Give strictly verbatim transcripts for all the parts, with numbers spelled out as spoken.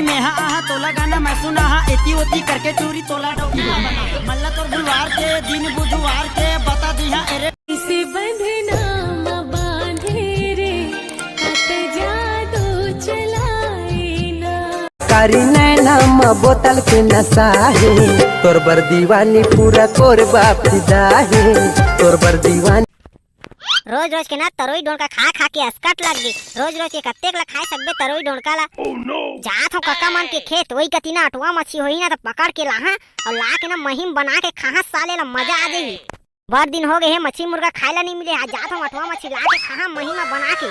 मेहा आहा तोला गाना मैं सुना हा, एती ओती करके टूरी तोला डौकी बना। मल्ला तोर बुलवार के दिन बुधवार के बता दिहा एरे। इसे बंधना म बांधे रे, अत जादू चलाए ना। कारी नैना म बोतल के नशा हे, तोर बर दीवानी पूरा कोरबा फिदा हे, तोर बर दीवानी। रोज रोज के ना तरोई डोंडका खा खा के असकट लग गे। रोज रोज के कत्तेक ला खाए सकबे तरोई डोंडका ला। जात हूँ कका मन के खेत, वही कती ना अटवा मछी होही ना त पकड़ के लाहा अउ ला के ना महीम बना के खाहा, साले ला मजा आ जाही। बड़ दिन हो गए हे मछली मुर्गा खाए ला नहीं मिले, आज जात हूँ अटवा मछली ला के खाहा महीम बना के।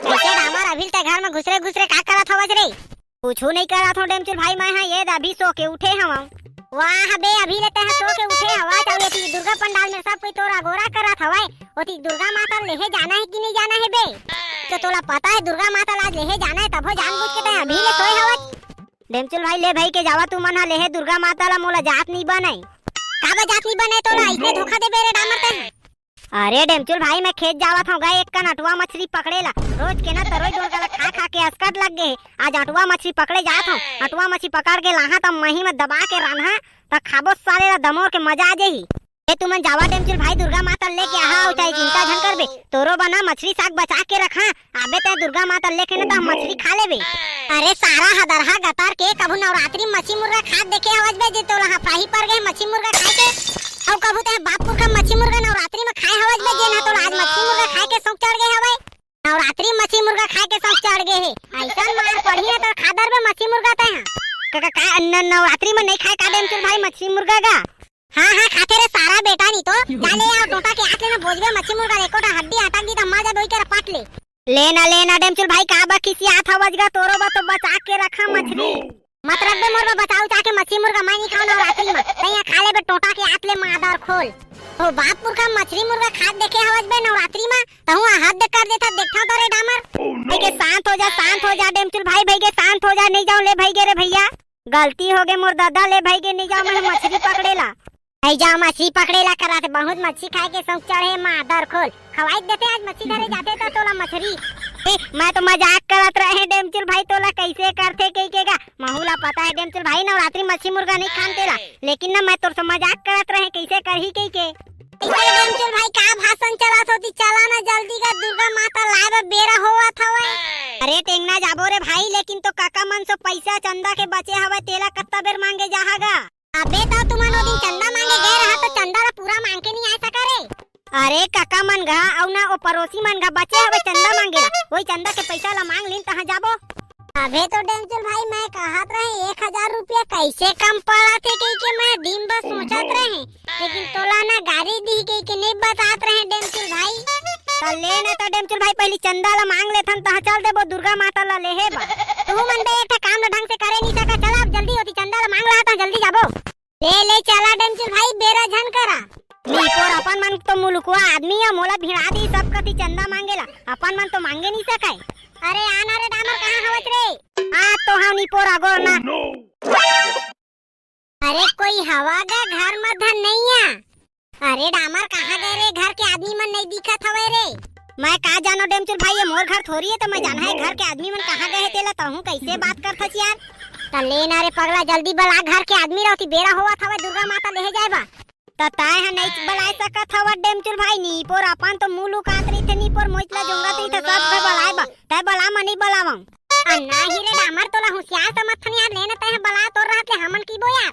कैसे डामर अभी ते घर में घुसरे घुसरे का करत हवस रे? कुछू नहीं करत हूँ डेमचुल भाई, मैं हा ये अभी सो के उठे हवं। वाह बे, अभी ले तैं सो के उठे हवस, अउ एती दुर्गा पंडाल में सब कोई तोर अगोरा करत हवय। ओती दुर्गा माता लेहे जाना हे कि नहीं जाना हे बे? तो तोला पता हे दुर्गा माता ला आज लेहे जाना हे, तभो जानबूझ के तैं अभी ले सोए हवस। डेमचुल भाई, ले भाई के जावा तू मन हा लेहे दुर्गा माता ला, मोला जात नहीं बनय। काबर जात नहीं बनय तोला? अइसने धोखा देबे रे डामर तैं। अरे डेमचुल भाई, मैं खेत जावत हूँ गा, एक कन अटुआ मछली पकड़े ला। रोज के ना तरोई डोंडका ला खा खा के असकट लग गे हे। आज अटुआ मछली पकड़े जात हूँ, अटुआ मछली पकड़ के लाहा त मही में दबा के रांधा, त खाबो साले ला दमोर के मजा आ जाही। ए तुमन जावा डेमचुल भाई, दुर्गा माता लेके आहा, अउ चाहे चिंता झन करबे, तोरो बना मछली साग बचा के रखा। आबे ते दुर्गा माता लेके ना त हम मछली खा लेबे। अरे सारा हदरहा गतर के, कभू नवरात्रि मछली मुर्गा खात देखे हवस बे जे तोला हाफाही पर गए मछली मुर्गा खाए के? अउ कभू ते बाप पुरखा मछली मुर्गा नवरात्रि में खाए हवस बे, जेन ह तोला आज मछली मुर्गा खाए के शौक चढ़ गए हवय? नवरात्रि मछली मुर्गा खाए के शौक चढ़ गए हे। अइसन मार पड़ही ना तोर खादर में मछली मुर्गा तैं हा। का, का, का, न-, नवरात्रि में नहीं खाए का डेमचुल भाई मछली मुर्गा गा? हाँ, हाँ, खाथे रे सारा बेटा, नहीं तो। जा ले आ टोटा के आत ले ना बोझबे मछली मुर्गा ले, कोटा हड्डी अटक दी त मर जाबे, ओई के रपाट ले। ले ना, ले ना डेमचुल भाई, का बा खिसियात हवस गा, तोरो बा तो बचा के रखा मछली। मत रख बे मोर बर बचा उचा के मछली मुर्गा, मैं नहीं खाऊं नवरात्रि में। तैं हा खा ले बे टोटा के आत ले मादर खोल। ओ बाप पुरखा मछली मुर्गा खात देखे हवस बे नवरात्रि में, तहूं हा हद कर देथा, देखथा तो रे डामर। भई गे शांत हो जा, शांत हो जा डेमचुल भाई, भई गे शांत हो जा, नहीं जाऊं ले भई गे रे भैया, गलती हो गे मोर दादा, ले भई गे नहीं जाऊं मैं मछली पकड़े ला। नहीं जाऊं मछली पकड़े ला करा थे, बहुत मछली खाए के शौक चढ़े मादर खोल। खवाई देते आज मछली धरे जाते त तोला मछली। ए, मैं तो मजाक करत रहे डेमचुल भाई, तोला कैसे करथे कही के गा। महू ला पता है डेमचुल भाई नवरात्रि मछली मुर्गा नहीं खान तेला, लेकिन ना मैं तोर से मजाक करत रहे कैसे करही कही के। कैसे डेमचुल भाई का भाषण चलात होती, चला ना जल्दी गा, दुर्गा माता लाए बर बेरा होवत हवय। अरे टेंगना जाबो रे भाई, लेकिन तो काका मन से पैसा चंदा के बचे हवय तेला कत्ता बेर मांगे जाहा गा। अबे तो तुमन ओ दिन चंदा मांगे गए रहा तो चंदा ला पूरा मांग के नहीं आ सका रे। अरे काका मन घा अउ ना ओ पड़ोसी मन घा बचे हवे चंदा मांगे ला, वही चंदा के पैसा ला मांग लीन तहाँ जाबो। अबे तो डेमचुल भाई मैं कहत रहे एक हजार रुपया कैसे कम पड़ा थे कही के मैं दिन भर सोचत रहे, लेकिन तोला ना गारी दी कही के नहीं बतात रहे डेमचुल भाई। त ले ना त डेमचुल भाई पहली चंदा ला मांग लेथन तहाँ चल देबो दुर्गा माता ला लेहे बा। तू मन बे एक ठा काम ला ढंग से करे नहीं सका, चला अब जल्दी होती चंदा ला मांग ला तहाँ जल्दी जाबो। ले, ले, चला डेमचुल भाई, बेरा झन करा। निपोर अपन मन तो मुलुकवा आदमी या मोला भिड़ा दी सब कति चंदा मांगेला, अपन मन तो मांगे नहीं सकाय। अरे आना रे डामर, कहाँ हवच रे? आ तो हाँ निपोर अगोर ना। अरे कोई हवा गा घर म धन नहीं आ। अरे डामर कहाँ गए रे? घर के आदमी मन नहीं दिखत हवय रे। मैं का जानो डेमचुल भाई, ये मोर घर थोड़ी है, तो मैं जानहा है घर के आदमी मन कहाँ गए हे तेला, तहूँ कैसे बात करथस यार? त ले ना रे पगला, जल्दी बला घर के आदमी रहती, बेरा होवत हवय दुर्गा माता लेहे जाए बा। त ताय ह नहीं बलाए सकत हवत डेमचुल भाई, नीपोर अपन तो मुँह लुकात रहिथे, नीपोर मोइत ला जोंगत रहिथे, सब घर बलाए बा, तय बला म नहीं बलावंव। अन्ना ही रे डामर तोला होशियार समझथन यार, लेना तय ह बला तोर रहत ले हमन की बो यार।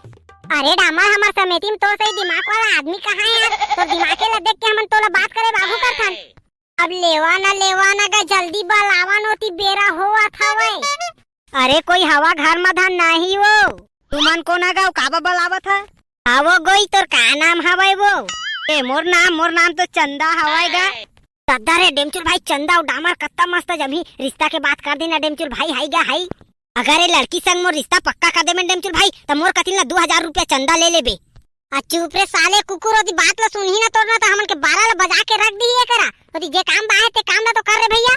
अरे डामर हमर समिति में तोर सही दिमाग वाला आदमी कहाँ है यार? तोर दिमागे ला देख के हमन तोला बात करे बाबू करथन। अब लेवा न लेवा न गा जल्दी बलावा नोती बेरा होवत हवय। अरे कोई हवा घर म धन नाही वो। तुमन कोन गा काबर बलावत ह? आवो गोई तोर का नाम हवय वो? ए मोर नाम, मोर नाम तो चंदा हवय गा। दद्दा रे डेमचुल भाई, चंदा अउ डामर कत्ता मस्त जमही, रिश्ता के बात कर देना डेमचुल भाई, हाई गा हाई। अगर ए लड़की संग मोर रिश्ता पक्का कर देबे डेमचुल भाई, त मोर कतिन ला दू हजार रुपया चंदा ले लेबे। आ चुप रे साले कुकुर, ओती बात ला सुनही ना तोर ना, त हमन के बारा ला बजा के रख दिही एकरा। ओती जे काम बाहे ते काम ला तो कर रे भैया।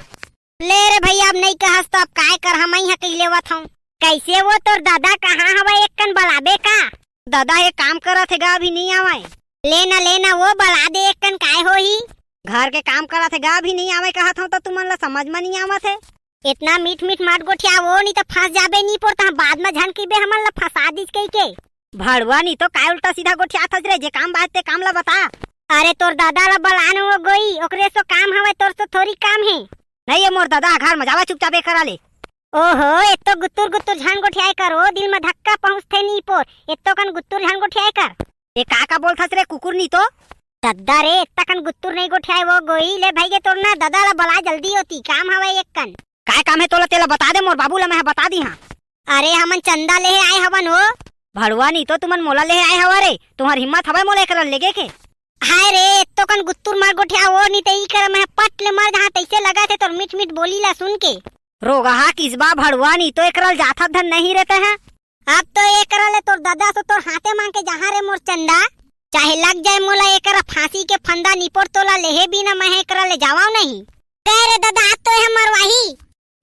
ले रे भैया, अब नहीं कहस त अब काय कर, हमही ह कहि लेवत हूँ। कैसे वो तोर दादा कहाँ हवय, एक कन बलाबे का? दादा ये काम करत हे गा, अभी नहीं आवय। ले ना, ले ना, वो बला दे एक कन, काय होही? घर के काम करत हे गा, अभी नहीं आवय कहत हूँ त तुमन ला समझ म नहीं आवत हे। इतना मीठ मीठ मत गोठियाव ओ, नहीं तो फंस जाबे नीपोर, तहाँ बाद में झन कहिबे हमन ला फंसा दिस कहिके। भड़वा नी तो काय उल्टा सीधा गोठियात हस रे, जे काम बात ते काम ला बता। अरे तोर दादा ला बलान ओ गोई, ओकरे सो काम हवय, तोर सो थोरी काम हे। नहीं ये मोर दादा घर में जावा चुपचाप एकरा ले। ओहो, एतो गुत्तुर गुत्तुर झन गोठियाए कर ओ, दिल में धक्का पहुंचथे नीपोर, एतो कन गुत्तुर झन गोठियाए कर। ए का का बोलथस रे कुकुर नी तो? दद्दा रे, एत्ता कन गुत्तुर नहीं गोठियाए ओ गोई, ले भाई के तोर ना दादा ला बला जल्दी ओती, काम हवय एक कन। काय काम हे तोला तेला बता दे, मोर बाबू ला मैं बता दी हाँ। अरे हमन चंदा लेहे आए हवन ओ। भड़वा नी तो तुमन मोला लेहे आए हवा रे, तुम्हार हिम्मत हवय मोला एकरा लेगे के? हाय रे, एत्तो कन गुत्तुर मार गोठिया ओ, नी ते ई कर मैं पट ले मर जहाँ तैसे लगा थे तोर मीठ मीठ बोली ला सुन के। रोगहा किसबा भड़वा नी तो एकरा ल जाथा धन नहीं रहते हैं। अब तो एकरा ले तोर दादा सो तोर हाथे मांग के जहाँ रे मोर चंदा, चाहे लग जाए मोला एकरा फांसी के फंदा निपोर तोला लेहे बिना मैं एकरा ले जावाव नहीं। कह रे दादा, आज तो ये मरवाही।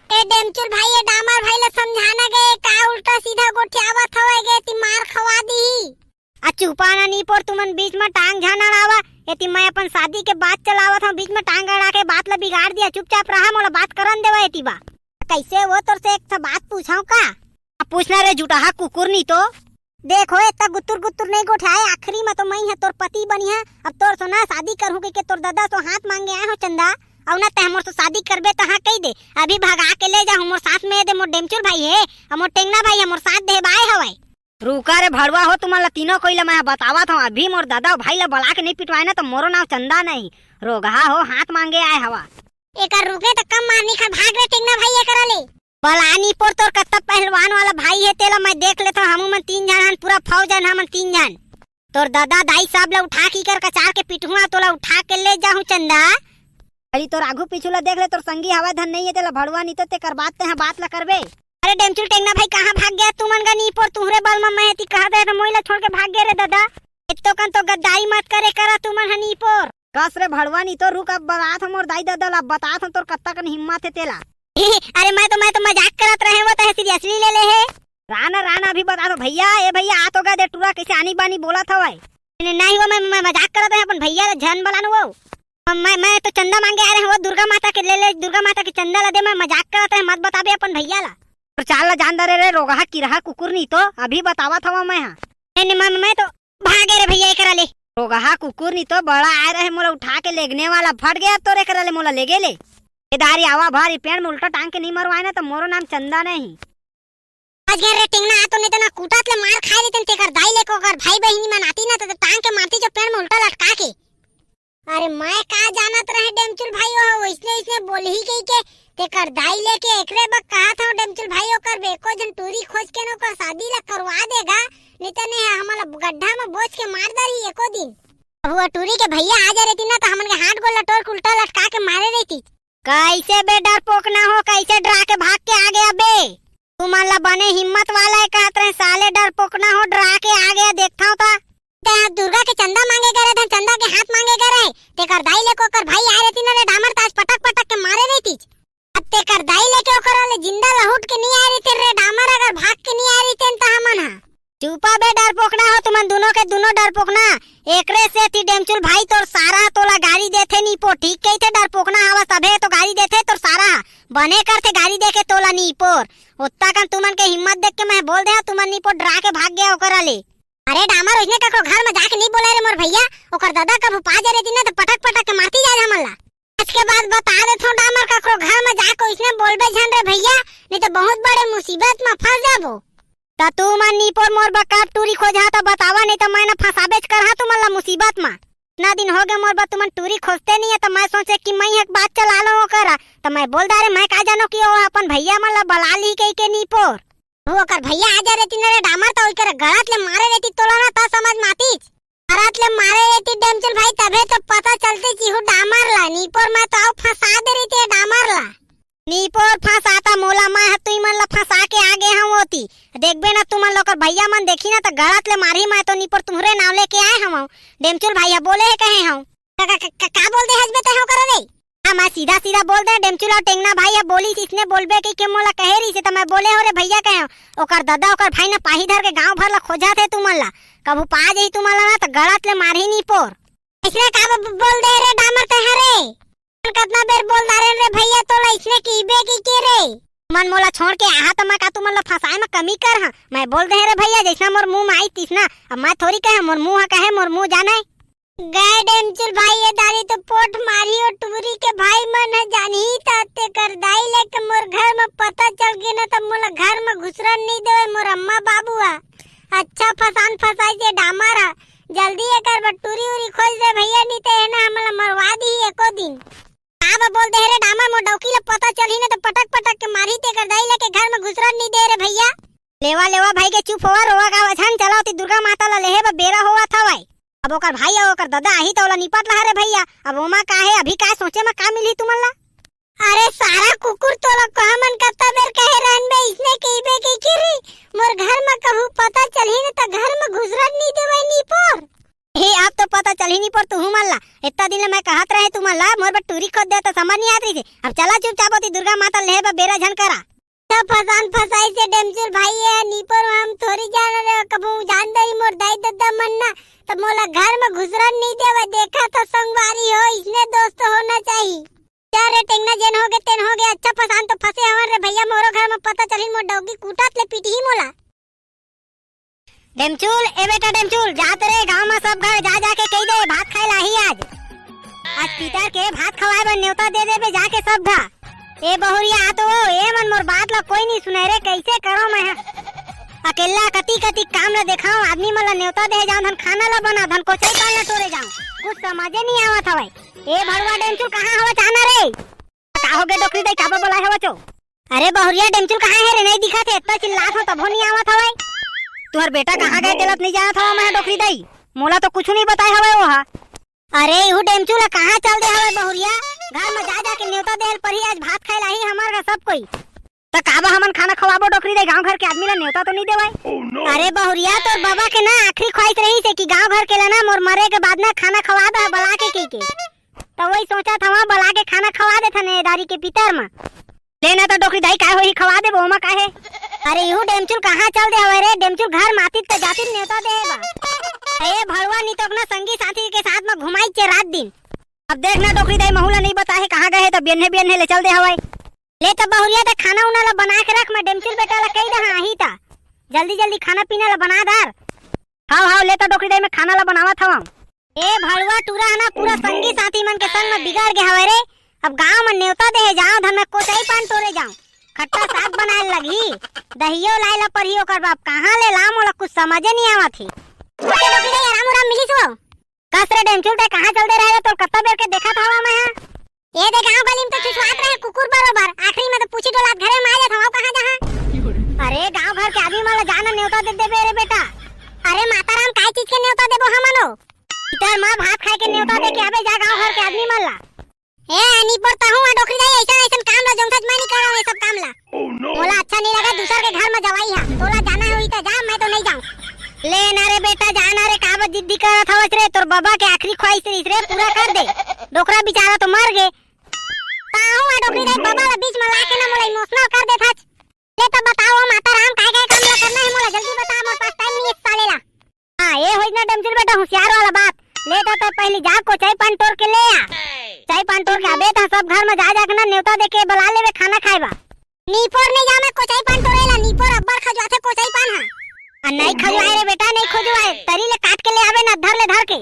ए डेमचुल भाई, ए डामर भाई ला समझाना गए, का उल्टा सीधा गोठियावत हवय गे, ती मार खवा दी। आ चुपा ना निपोर, तुमन बीच में टांग झन अड़ावा। एती मैं अपन शादी के बात चलावत हूँ, बीच में टांग अड़ा के बात ला बिगाड़ दिया। चुपचाप रहा, मोला बात करन देवा एती बा। कैसे वो तोर से एक ठो बात पूछाऊं का? आ पूछना रे जुटाहा कुकुर नी तो। देखो, एत्ता गुत्तुर गुत्तुर नहीं गोठियाए, आखिरी में तो मैं है तोर पति बनी है। अब तोर सो ना शादी करहूं के, के तोर दादा सो हाथ मांगे आए हो चंदा, अउ ना तै मोर सो शादी करबे तहाँ कही दे। अभी भगा के ले जाहूं, मोर साथ में दे मोर डेमचुल भाई है, अउ मोर टेंगना भाई है, मोर साथ दे बाय हवय। रुका रे भड़वा हो, तुमन ला तीनों कोई ला मैं बतावत हूँ। अभी मोर दादा भाई ला बला के नहीं पिटवाए ना तो मोरो नाव चंदा नहीं। रोगहा हो, हाथ मांगे आए हवा। एकर रुके त कम मारनी खा, भाग रे टेंगना भाई एकरा ले। बला निपोर, तोर कत्ता पहलवान वाला भाई है, तेला मैं देख लेथव। हमू मन तीन झन हन, पूरा फौज हन हमन तीन झन। तोर दादा दाई सब ला उठा के कर कचार के पिटहुआ, तोला उठा के ले जाहूं चंदा। अरे तोर आघू पीछू ला देख ले, तोर संगी हवा धन नहीं है, तेला भड़वा नी तो तेकर बात तेहा बात ला करबे। अरे डेमचुल टेंगना भाई, कहाँ भाग गया तुमन गा निपोर? तुहरे बल में मैं ती कहा दे तो मोइला छोड़ के भाग गया रे दादा। एत्तो कन तो गद्दारी मत करे करा तुमन ह निपोर। कस रे भड़वा नी तो रुक, अब बतात हूँ मोर दाई ददा ला, बतात हूँ तोर कत्ता कन हिम्मत हे तेला। अरे मैं तो, मैं तो मजाक करत रहे हूँ, तहे seriously ले ले हे। राना, राना, अभी बतात हूँ भैया, ए भैया, आ तो गा दे टूरा, कैसे आनी बानी बोलत हवय। नहीं, नहीं वो मैं, मैं मजाक करत रहे, अपन भैया ला झन बलान वो। मैं, मैं तो चंदा मांगे आ रहे हूँ, वो दुर्गा माता के ले ले, दुर्गा माता के चंदा ला दे, मैं मजाक करत रहे, मत बताबे अपन भैया ला। और चाल ला जान दे रे, रे रोगहा किरहा कुकुर नी तो, अभी बतावत हवा मैं हा। नहीं, नहीं, मैं, मैं तो भागे रे भैया, एकरा ले। रोगहा कुकुर नी तो बड़ा आए रहे, मोला उठा के लेगने वाला फट गया, अब तोर एकरा ले मोला लेगे ले। ए दारी आवा भारी पेड़ में उल्टा टांग के नहीं मरवाए ना, तो मोरो नाम चंदा नहीं। आज घर रे टिंगना आ तो नहीं तो ना कूटत ले मार खाए रहितन, तेकर दाई लेके ओकर भाई बहिनी मन आती ना, तो टांग के मारती जो पेड़ में उल्टा लटका के। अरे मैं का जानत रहे डेमचुल भाई, ओह वैसने वैसने बोलही कही के, तेकर दाई लेके एकरे बर कहत हूँ डेमचुल भाई, ओकर एको झन टूरी खोज के न ओकर शादी ला करवा देगा, नहीं तो नहीं हमला गड्ढा में बोझ के मार दरही एको दिन। अब वो टूरी के भैया आ जा रहितिन ना, तो हमन के हाथ गोड़ ला टोर के उल्टा लटका के मारे रहितिस। कैसे बे डरपोकना हो, कैसे डरा के भाग के आ गया बे? तुमन ला बने हिम्मत वाला है कहत रहे, साले डरपोकना हो, डरा के आ गया, देखता हूँ ता। ते हाथ दुर्गा के चंदा मांगे गए रहे, धन चंदा के हाथ मांगे गए रहे, तेकर दाई लेके ओकर भाई आए रहितिन रे डामर, त आज पटक पटक के मारे रहितिस। अब तेकर दाई लेके ओकर ले जिंदा लहुट के नहीं आए रहितिन रे डामर, अगर भाग के नहीं आए रहितिन त हमन हा। चुपा बे डरपोकना हो, तुमन दुनो के दुनो डरपोकना। एकरे सेती डेमचुल भाई तोर सारा ह तोला गारी देथे नीपोर, ठीक कहिथे डरपोकना हवस तभे तो गारी देथे तोर सारा ह। बने करथे गारी देके तोला नीपोर। ओत्ता कन तुमन के हिम्मत देख के मैं बोल दे हूँ, तुमन नीपोर डरा के भाग गया ओकरा ले। अरे डामर, ओइसने ककरो घर में जाके नहीं बोला रे मोर भैया, ओकर दादा कभू पा जा रहितिन ना तो पटक पटक के मारती जाए हमन ला। आज के बाद बता देथव डामर, ककरो घर में जाके ओइसने बोलबे झन रे भैया, नहीं तो बहुत बड़े मुसीबत में फंस जाबो। त तुमन नीपोर मोर बर कब टूरी खोजहा त बतावा, नहीं त मैं न फंसाबेच करहा तुमन ला मुसीबत मा। इतना दिन हो गए मोर बर तुमन टूरी खोजते नहीं है, त मैं सोचे कि मैं एक बात चला लो ओकरा, त मैं बोल डारे, मैं का जानो कि वो अपन भैया मन ला बला ली कही के नीपोर। वो ओकर भैया आ जा रहितिन रे डामर, त ओकर गलत ले मारे रहितिस तोला ना, त समझ मातीच। गलत ले मारे रहितिस डेमचुल भाई, तभे तो पता चलते चिहू डामर ला, नीपोर मैं तो अउ फंसा दे रहितेंव डामर ला। नीपोर फंसाता मोला, मैं ह तुई मन ला फंसा के आ गे हंव ओती। देखबे ना तुमन ला ओकर भैया मन देखी ना त गलत ले मारही, मैं तो नीपोर तुम्हरे नाव लेके आए हंव। डेमचुल भाई ह बोले हे कहे हंव। का, का, का, का बोल दे हस बे तैं ओकर रे? हाँ, मैं सीधा सीधा बोल दे, डेमचुल अउ टेंगना भाई ह बोलिस इसने बोलबे कही के मोला कहे रहिसे त मैं बोले हंव रे भैया कहे हंव। ओकर ददा ओकर भाई न पाही धर के गांव भर ला खोजत हे तुमन ला। कभू पा जाही तुमन ला ना त गलत ले मारही नीपोर। अइसने का ब-, ब-, बोल दे रे डामर तैं ह रे? कतना बेर बोल डारेन रे भइया, तोला इसने कहिबे कहिके रे। मन मोला छोड़ के आहा त मैं का तुमन ला फंसाए म कमी कर हंव? मैं बोल दे रे भइया, जइसना मोर मुंह म आई तिसना। अब मैं थोरी कहे, मोर मुंह ह कहे, मोर मुंह जाने। गय डेमचुल भाई, ये दारी तो पोठ मारही अउ टूरी के भाई मन ह जानही त तेकर दाई लेके मोर घर म पता चल गे न त मोला घर म घुसरन नइ देवय मोर अम्मा बाबू ह। अच्छा फसान फसाइस ये डामर ह। जल्दी एकर बर टूरी उरी खोज दे भइया, नइ त एहने हमला मरवा दिही एको दिन। का बा बोल दे रे डामर, मोर डौकी ल पता चलही न त पटक पटक के मारही, तेकर दाई लेके घर म घुसरन नइ दे रे भइया। लेवा लेवा भाई के चुप होवा, रोवा गावा झन, चला ओती दुर्गा माता ल लेहे बर बेरा होवत हवय। अब ओकर भाई अउ ओकर ददा आही त ओला निपट लहा रे भइया। अब ओमा का हे, अभी का सोचे म का मिलही तुमन ला? अरे सारा कुकुर, तोला कहा मन कत्ता बेर कहे रहन बे, इसने कहिबे कहिके रे, मोर घर म कहूं पता चलही न त घर म घुसरन नइ देवय निपोर। हे, अब तो पता चलही निपोर तुहू मन ला। इतना दिन ले मैं कहत रहे तुमन ला, मोर बर टूरी खोज दे त समझ नइ आत रहिसे। अब चला चुपचाप ओती दुर्गा माता लेहे बर बेरा झन करा। त फसान फसाइस ये डेमचुल भाई, ये निपोर म हम थोरी जान रे, कभू जान दही मोर दाई ददा मन ना, त मोला घर म घुसरन नइ देवय। देखा त संगवारी हो, इसने दोस्त होना चाही। चल रे टेंगना, जेन होगे तेन होगे, अच्छा फसान तो फंसे हवन रे भइया, मोरो घर म पता चलही मोर डौकी कूटत ले पीटही मोला। डेमचुल, ए बेटा डेमचुल, जा त रे गांव म सब घर जा जा के कहि दे, भात खाए ला आही आज। आज पितर के भात खवाए बर नेवता दे देबे जाके सब घर। ए बहुरिया आ तो, ए मन मोर बात ला कोई नइ सुने रे, कइसे करों मैं ह? अकेल्ला कति कति काम ला देखांव, आदमी मन ला नेवता देहे जांव, धन खाना ला बना, धन कोचई पान ला टोरे जांव, कुछ समझे नइ आवत हवय। ए भड़वा डेमचुल, कहां हवच, आना रे। का होगे डोकरी दाई, काबर बोलाए हवच ओ? अरे बहुरिया डेमचुल कहां हे रे, नइ दिखत हे, इतना चिल्लात हों तभो नइ आवत हवय। तुंहर बेटा कहां गय तेला त नइ जानत हवं मैं डोकरी दाई, मोला तो कुछू नइ बताए हवय ओहा। अरे इहू डेमचुल ह कहां चल दे हवय बहुरिया, घर म जा जा के नेवता देहल परही, आज भात खाए ला आही हमर घर सब कोई। त काबर हमन खाना खवाबो डोकरी दाई, गांव घर के आदमी ला नेवता तो नइ देवय। अरे बहुरिया तोर बबा के ना आखिरी ख्वाहिश रहिसे कि गांव घर के ला ना मोर मरे के बाद ना खाना खवा दे बला के कहिके। त वही सोचत हवं, बला के खाना खवा देथन ए दारी के पितर म। ले ना त डोकरी दाई, काय होही, खवा देबो, ओमा काय हे। अरे इहू डेमचुल कहां चल दे हवय रे, डेमचुल घर म आतिस त जातिस नेवता देहे बर। ए भड़वा नी तो अपना संगी साथी के साथ म घुमाइस हे रात दिन। अब देख ना डोकरी दाई, महू ला नइ बताए हे कहां गए हे, त बियन्हे बियन्हे ले चल दे हवय। ले त बहुरिया त खाना उना ला बना के रख, मैं डेमचुल बेटा ला कहि दे हंव आही त जल्दी जल्दी खाना पीना ला बना डार। हव हव, ले त डोकरी दाई, मैं खाना ला बनावत हवं। ए भड़वा टूरा ह ना पूरा संगी साथी मन के संग म बिगड़ गे हवय रे। अब गांव म नेवता देहे जांव, धन मैं कोचई पान टोरे जांव, खट्टा साग बनाए लगही, दहियो लाए ला परही ओकर बाप, कहां ले लांव मोला कुछ समझे नइ आवत हे। ए डोकरी दाई, राम राम मिलिस वो। कस रे डेमचुल, तैं कहां चल दे रहे रे? तोर कत्ता बेर के देखत हवं मैं ह। ए दे गांव गली म तो छुछुआत रहे कुकुर बरोबर, आखिरी म तो पूछी डोलात घरे म आ जात हवं, कहां जहां। अरे गांव घर के आदमी मन ला जाना नेवता दे देबे रे बेटा। अरे माता राम, काय चीज के नेवता देबो हमन ओ? इतर म भात खाए के नेवता दे के आबे जा गांव घर के आदमी मन ला। ए निपोर, तहूं ह डोकरी दाई, अइसन अइसन काम ला जोंथच, मैं नइ करंव ये सब काम ला। मोला अच्छा नइ लगे दूसर के घर म जवई ह। तोला जाना होही त जा, मैं तो नइ जांव। ले ना रे बेटा, जा ना रे, काबर जिद्दी करत हवस रे? तोर बबा के आखिरी ख्वाहिश रहिस रे, पूरा कर दे। डोकरा बिचारा तो मर गे। तहूं ह डोकरी दाई, बबा ला बीच म लाके ना मोला emotional कर देथच। ले त बताओ माता राम, काय काय काम ला करना हे, मोला जल्दी बता, मोर पास time नइ हे साले ला। हां, ए होइस ना डेमचुल बेटा, हुसियार वाला बात। ले त तैं पहिली जा, कोचई पान टोर के ले आ। कोचई पान टोर के आबे त सब घर म जा जा के ना नेवता दे के बला लेबे खाना खाए बर। निपोर नइ जांव मैं कोचई पान टोरे ला, निपोर अब्बड़ खजुआथे कोचई पान ह। आ नइ खजुआए रे बेटा, नइ खजुआए, तरी ले काट के ले आबे ना, धर ले धर के।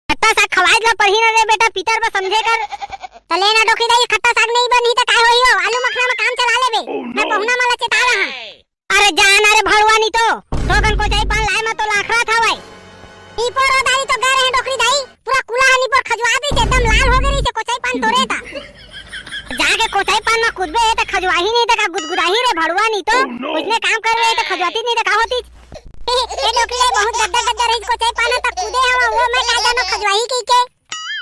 खट्टा साग खवाए ला परही ना रे बेटा, पितर बर समझे कर। त ले ना डोकरी दाई, खट्टा साग नइ बनही त काय होही हो, आलू मखना म काम चला लेबे। मैं पहुना मन ला चेता रहा। अरे जा ना रे भड़वा, नी तो थोकन कोचई पान लाए म तो लाखरत हवय। निपोर ओ दारी तो गए रहे डोकरी दाई, पूरा कुला ह निपोर खजुआ दिस, एकदम लाल हो गे रहिसे कोचई पान टोरे त। जाके कोचई पान म कूदबे त खजुआही नहीं त का गुदगुदाही रे भड़वा, नी तो। ओइसने काम करबे त खजुआतिस नहीं त का होतिस। ए डोकरी दाई, बहुत गद्दा गद्दा रहिस कोचई पान त कूदे हवं, वो मैं का जानों खजुआही कहिके।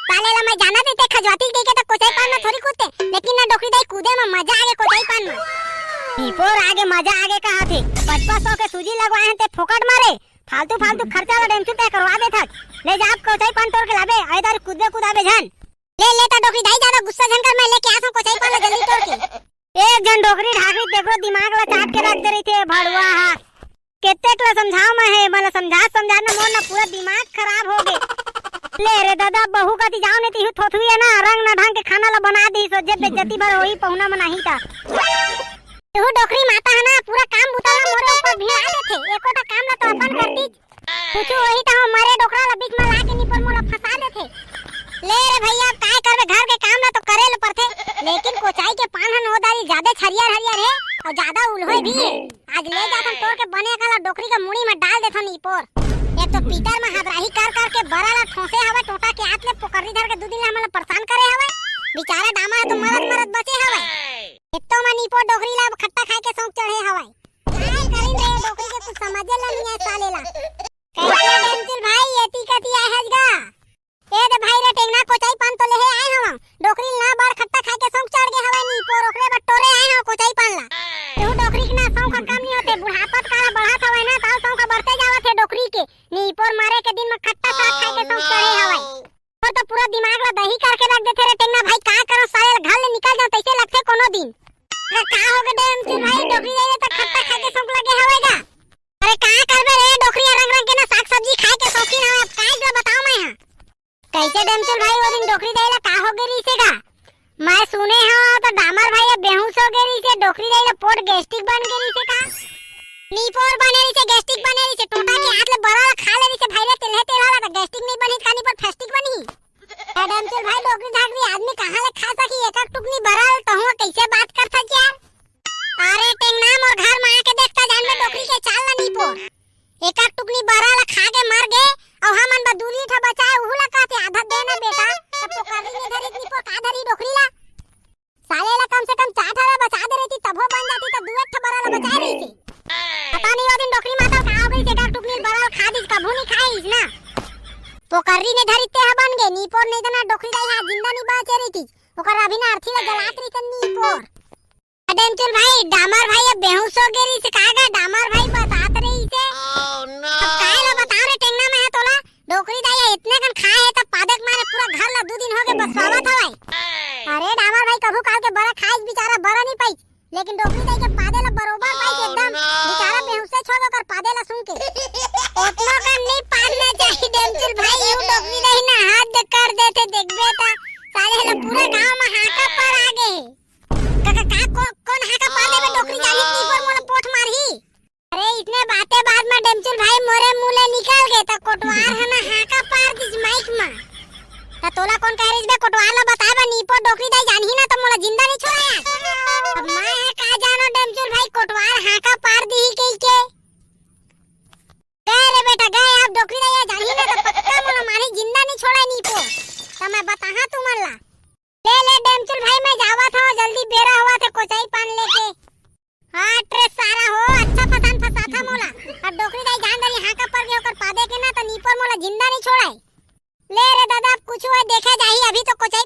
साले ला मैं जानत रहितेंव खजुआतिस कहिके त कोचई पान म थोरी कूदतेंव, लेकिन ना डोकरी दाई, कूदे म मजा आगे कोचई पान म। निपोर आगे मजा आगे कहत हे, पचपन सौ के सूजी लगवाए हन ते फोकट म रे, फालतू फालतू खर्चा ला डेमचुल तैं करवा देथच। ले जा अब कोचई पान टोर के लाबे, अइ दारी कूदबे कुदाबे झन। ले ले त डोकरी दाई, जादा गुस्सा झन कर, मैं लेके आथंव कोचई पान ला जल्दी टोर के। एक झन डोकरी ढाकरी तेकरो दिमाग ला चाट के रख दे रहिथे भड़वा ह। केतेक ला समझाओं मैं ह, एमन ला समझात समझात ना मोर ना पूरा दिमाग खराब हो गे। ले रे दादा, बहू कति जाओ नहीं, तिहू थोथुई है ना, रंग ना ढंग के खाना ला बना दी, सो जे बेइज्जती भर होई, पहुना मनाही ता। तू डोकरी माता है ना, पूरा काम बुता ना मोरे ऊपर भिड़ा देथे, एको टा काम ला तो अपन करती। कुछ वही तो हम मरे डोकरा ला बीच में ला के निपोर मोला फंसा देथे। ले रे भैया, अब काय करबे, घर के काम ला तो करे ले पड़थे, लेकिन कोचाई के पान हन ओ दारी ज्यादा हरियर हरियर है और ज्यादा उल्होय भी है। आज ले जाथन तोड़ के बने काला डोकरी का मुड़ी में डाल देथन निपोर। एक तो पीतर में हदराही कर कर के बरा ला ठोंसे हवे, टोटा के आत ले पोकरी धर के दू दिन ले हमन ला परेशान करे हवे। बेचारा डामा है तो मरत मरत बचे हवे। एक तो में निपोर डोकरी ला अब खट्टा खाए के शौक चढ़े हवे। काय करिन रे डोकरी के कुछ समझे ला नहीं आए साले ला। कैसे डेमचुल भाई, एती कती आए हस गा? ए दे भाई रे टेंगना, कोचाई पान तो लेहे आए हवं। डोकरी ना बड़ खट्टा खाए के शौक चढ़ गे हवय, निपोर ओकरे बर टोरे आए हवं कोचाई पान ला। तू डोकरी के ना शौक ह कम नहीं होते, बुढ़ापत काला बढ़त हवय ना, ताऊ शौक ह बढ़ते जावत हे डोकरी के। निपोर मारे के दिन में खट्टा साग खाए के शौक चढ़े हवय। और तो पूरा दिमाग ला दही करके रख देथे रे टेंगना भाई, का करो साले घर ले निकल जाओ तैसे लगथे कोनो दिन। अरे का हो गे डेमचुल भाई, डोकरी जाइए तो खट्टा खाए के शौक लगे हवय गा? अरे का करबे रे, डोकरी ह रंग रंग के ना साग सब्जी खाए के शौकीन हवय, अब काय ला बताओ मैं हा। कैसे डेमचुल भाई, वो दिन डोकरी दाई ला का हो गे रहिसे गा? मैं सुने हवं तो डामर भाई ह बेहोश हो गे रहिसे, डोकरी दाई ला पोट गैस्ट्रिक बन गे रहिसे का? निपोर बने रहिसे, गैस्ट्रिक बने रहिसे, टोटा के हाथ ले बरा ला खा ले रहिसे भाई रे, तेलहे तेलहा ला तो गैस्ट्रिक नहीं बनी, खानी पर फैस्टिक बनी। ए डेमचुल भाई, डोकरी झाकरी आदमी कहाँ ले खा सकी, एक एक टुकनी बरा ला तो हुआ कैसे बात कर सकी यार? अरे टेंगना, मोर घर में आके देखता जान में डोकरी के चाल ला निपोर। एक एक टुकनी बरा ला खा के मर गे, अउ हमन बर दूरी ठा बचाए, उहू ला कहते आधा दे ना बेटा। तब पोकरी ने धरी निपोर का धरी डोकरी ला। साले ला कम से कम चार ठा ला बचा दे रहिती, तभो बन जाती, त दू एक ठा बरा ला बचाए रहिती। पता नहीं वो दिन डोकरी माता का हो गई, एक एक टुकनी बरा ला खा दिस, कभू नहीं खाइस ना। पोकरी ने धरी ते ह बन गे, निपोर नहीं देना डोकरी दाई हा जिंदा नहीं बाचे रहिती। ओकर अभी ना अर्थी ला जलात रहिते निपोर। डेमचुल भाई, डामर भाई अब बेहोश हो गे रहिसे का गा? डामर भाई बतात रहिसे। अब काय ला बताओ रे टेंगना मैं हा तोला? डोकरी दाई ह इतने कन खाए हे त पादे के मारे पूरा घर ला दू दिन हो गे बसवावत हवय। अरे डामर भाई, कभू काल के बरा खाइस, बेचारा बरा नहीं पाइस, लेकिन डोकरी दाई के पादे ला बरोबर पाइस एकदम। बेचारा बेहोशे छोड़ ओकर पादे ला सुन के। ओतनो कन नहीं पादना चाहिए डेमचुल भाई, यू डोकरी दाई ना हद कर देथे, देखबे त साले ला पूरा गांव में हाका पर आ गे हे। का, का, का, को-, कोन हाका पार देबे डोकरी जानी की पर मोला पोठ मारही। अरे इसने बातें बाद में डेमचुल भाई मोरे मुंह ले निकल गे त कोटवार ह ना हाका पार दिस माइक में। त तोला कोन कह रहिस बे कोटवार ला बताए बा निपोर डोकरी दाई जानही ना त मोला जिंदा नहीं छोड़ा यार। अब मैं ह का जानो डेमचुल भाई कोटवार हाका पार दिही कही के। गए रे बेटा गए, अब डोकरी दाई जानही ना त पक्का मोला मारही जिंदा नहीं छोड़ा निपोर। त मैं बताहा तुमन ला। ले, ले, डेमचुल भाई, मैं जावत हव, जल्दी बेरा होवत हे, कोचाई पान लेके। हाँ, ट्रे सारा हो, अच्छा फसान फसाथा मोला। अब डोकरी दाई जान डारी, हाका पर गे ओकर पादे के ना, त निपोर मोला जिंदा नहीं छोड़ाय। ले रे दादा, अब कुछ होय, देखे जाही, अभी तो कोचाई